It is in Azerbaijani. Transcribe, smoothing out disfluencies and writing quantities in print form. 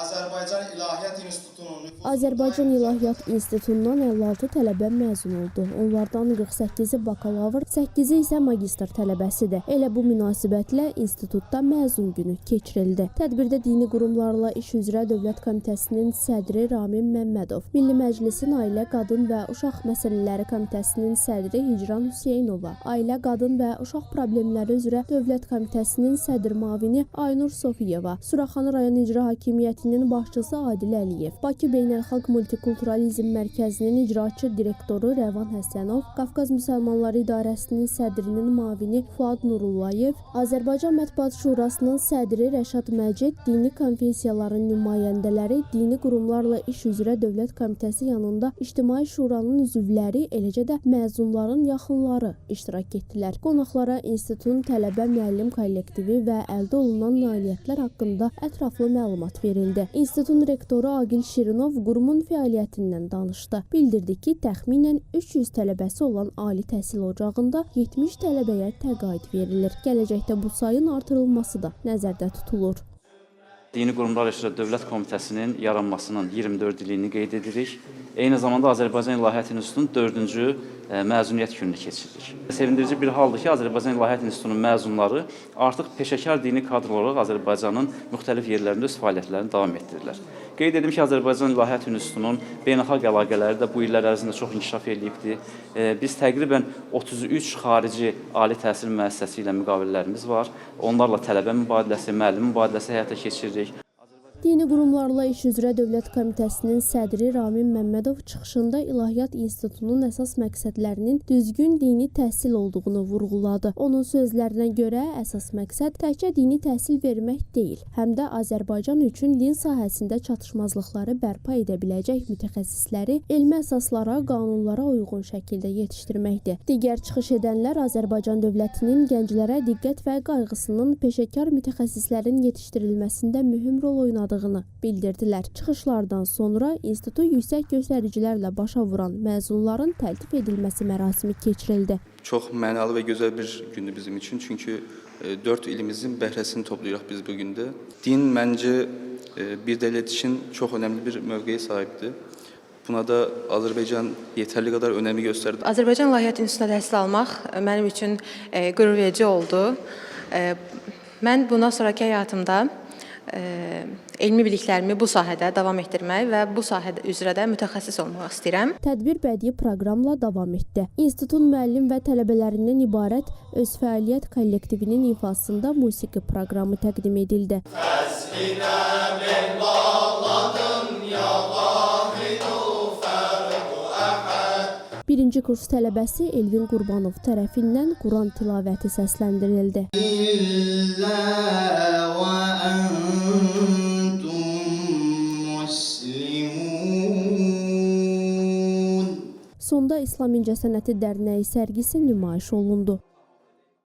Azərbaycan İlahiyyat İnstitutunun nüfuzunda Azərbaycan İlahiyyat İnstitutundan 56 tələbə məzun oldu. Onlardan 48-i bakalavr, 8-i isə magistr tələbəsidir. Elə bu münasibətlə institutda məzun günü keçirildi. Tədbirdə Dini Qurumlarla İş üzrə Dövlət Komitəsinin sədri Ramin Məmmədov, Milli Məclisin Ailə, Qadın və Uşaq Məsələləri Komitəsinin sədri Hicran Hüseynova, Ailə, Qadın və Uşaq Problemləri üzrə Dövlət Komitəsinin sədr müavini Aynur Sofiyeva, Suraxanı rayon İcra Hakimiyyətinin başçısı Adil Əliyev, Bakı Beynəlxalq Multikulturalizm Mərkəzinin icraçı direktoru Rəvan Həsənov, Qafqaz Müsəlmanları İdarəsinin sədrinin müavini Fuad Nurullayev, Azərbaycan Mətbuat Şurasının sədri Rəşad Məcid, dini konfessiyaların nümayəndələri, Dini Qurumlarla İş üzrə Dövlət Komitəsi yanında İctimai Şuranın üzvləri, eləcə də məzunların yaxınları iştirak etdilər. Qonaqlara institutun tələbə müəllim kollektivi və əldə olunan nailiyyətlər haqqında ətraflı məlumat verildi. İnstitutun rektoru Aqil Şirinov qurumun fəaliyyətindən danışdı. Bildirdi ki, təxminən 300 tələbəsi olan ali təhsil ocağında 70 tələbəyə təqaüd verilir. Gələcəkdə bu sayın artırılması da nəzərdə tutulur. Dini Qurumlar üzrə Dövlət Komitəsinin yaranmasının 24 illiyini qeyd edirik. Eyni zamanda Azərbaycan İlahiyyat İnstitutunun 4-cü məzuniyyət gününü keçiririk. Sevindirici bir haldır ki, Azərbaycan İlahiyyat İnstitutunun məzunları artıq peşəkar dini kadr olaraq Azərbaycanın müxtəlif yerlərində öz fəaliyyətlərini davam etdirirlər. Qeyd edim ki, Azərbaycan İlahiyyat İnstitutunun beynəlxalq əlaqələri də bu illər ərzində çox inkişaf eləyibdir. Biz təqribən 33 xarici ali təhsil müəssisəsi ilə müqavilələrimiz var. Onlarla tələbə mübadiləsi, müəllim mübadiləsi həyata keçiririk. Dini Qurumlarla İş üzrə Dövlət Komitəsinin sədri Ramin Məmmədov çıxışında İlahiyyat İnstitutunun əsas məqsədlərinin düzgün dini təhsil olduğunu vurğuladı. Onun sözlərinə görə əsas məqsəd təkcə dini təhsil vermək deyil, həm də Azərbaycan üçün din sahəsində çatışmazlıqları bərpa edə biləcək mütəxəssisləri elmi əsaslara, qanunlara uyğun şəkildə yetişdirməkdir. Digər çıxış edənlər Azərbaycan dövlətinin gənclərə diqqət və qayğısının peşəkar mütəxəssislərin yetişdirilməsində mühüm rol oynadığını bildirdilər. Çıxışlardan sonra institutu yüksək göstəricilərlə başa vuran məzunların təltif edilməsi mərasimi keçirildi. Çox mənalı və gözəl bir gündür bizim üçün. Çünki 4 ilimizin bəhrəsini toplayırıq biz bu gündə. Din məncə bir dövlət üçün çox önəmli bir mövqeyə sahibdir. Buna da Azərbaycan yetərli qədər önəmi göstərdi. Azərbaycan İlahiyyat İnstitutunda təhsil almaq mənim üçün qürur verici oldu. Mən bundan sonrakı həyatımda elmi biliklərimi bu sahədə davam etdirmək və bu sahədə üzrə də mütəxəssis olmaq istəyirəm. Tədbir bədii proqramla davam etdi. İnstitutun müəllim və tələbələrindən ibarət öz fəaliyyət kollektivinin ifasında musiqi proqramı təqdim edildi. Birinci kurs tələbəsi Elvin Qurbanov tərəfindən Quran tilavəti səsləndirildi. Sonda İslam İncəsənəti Dərnəyi sərgisi nümayiş olundu.